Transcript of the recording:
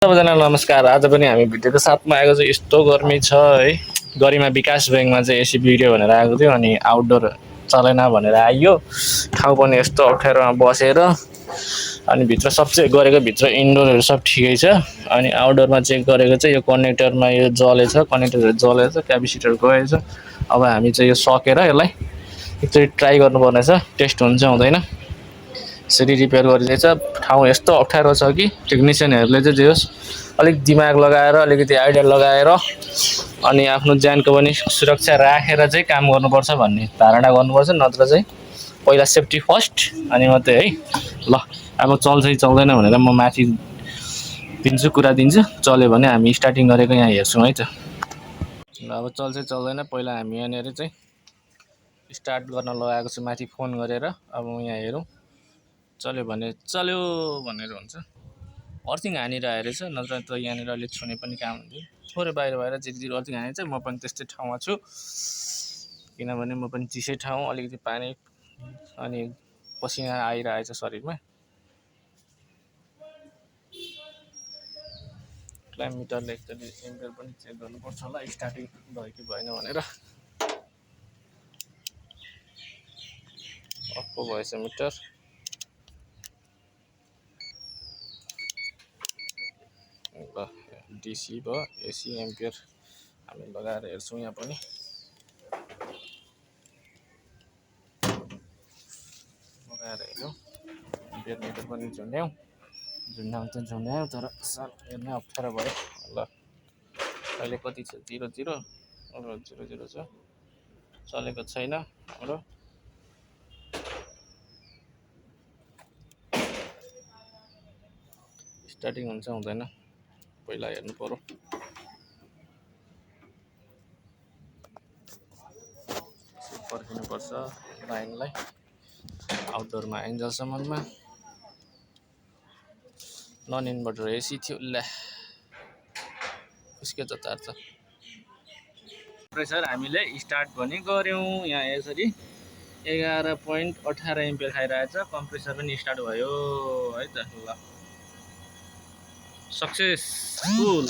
सबैजनालाई नमस्कार। आज पनि हामी भिडियोको साथमा आएको चाहिँ यस्तो गर्मी छ है। गरिमा विकास ब्याङ्कमा चाहिँ एसी भिडियो भनेर आएको थियो अनि आउटडोर चलेन भनेर आइयो। ठाउँ पनि यस्तो अप्ठ्यारोमा बसेर अनि भित्र सब चेक गरेको भित्र इन्डोरहरू सब ठिकै छ अनि आउटडोरमा चेक गरेको चाहिँ यो कनेक्टरमा यो जलेछ, कनेक्टरहरू जलेछ, क्यापेसिटर गएछ। अब हामी चाहिँ यो सकेर यसलाई एकचोटि ट्राई गर्नुपर्नेछ, टेस्ट हुन्छ हुँदैन यसरी रिपेयर गरिदिएछ। ठाउँ यस्तो अप्ठ्यारो छ कि टेक्निसियनहरूले चाहिँ जे होस् अलिक दिमाग लगाएर अलिकति आइडिया लगाएर अनि आफ्नो ज्यानको पनि सुरक्षा राखेर चाहिँ काम गर्नुपर्छ भन्ने धारणा गर्नुपर्छ। नत्र चाहिँ पहिला सेफ्टी फर्स्ट अनि मात्रै है। ल अब चल्छ कि चल्दैन भनेर म माथि दिन्छु, कुरा दिन्छु। चल्यो भने हामी स्टार्टिङ गरेको यहाँ हेर्छौँ है त। ल अब चल्छ चल्दैन पहिला हामी यहाँनिर चाहिँ स्टार्ट गर्न लगाएको छु माथि फोन गरेर। अब यहाँ हेरौँ चल्यो भने चल्यो भनेर हुन्छ। अर्थिङ हानिरहेको रहेछ, नत्र त यहाँनिर अलिक छुने पनि काम हुन्थ्यो। थोरै बाहिर बाहिर जिर अर्थिङ हानिन्छ। म पनि त्यस्तै ठाउँमा छु किनभने म पनि चिसै ठाउँ, अलिकति पानी अनि पसिना आइरहेछ शरीरमा। क्लाइम मिटरले एकचोटि एम्पियर पनि चेक गर्नुपर्छ होला स्टार्टिङ भयो कि भएन भनेर। अफ पो भएछ मिटर। ल डिसी भयो, एसी एम्पियर हामी लगाएर हेर्छौँ। यहाँ पनि लगाएर हेऱ्यौँ, एम्पियर मिटर पनि झुन्ड्याउँ त झुन्ड्याउँ, तर हेर्न अप्ठ्यारो भयो। ल अहिले कति छ? 0 0 0 0 छ, चलेको छैन हाम्रो। स्टार्टिङ हुन्छ हुँदैन पहिला हेर्नु पर्यो। पर्खिनुपर्छ लाइनलाई आउटडोरमा आइन्जेलसम्ममा। नन इन्भर्टर एसी थियो। ल उसके त चार्ज प्रेसर हामीले स्टार्ट पनि गऱ्यौँ। यहाँ यसरी 11.18 एम्पियर खाइरहेछ। कम्प्रेसर पनि स्टार्ट भयो है त। ल सक्सेसफुल।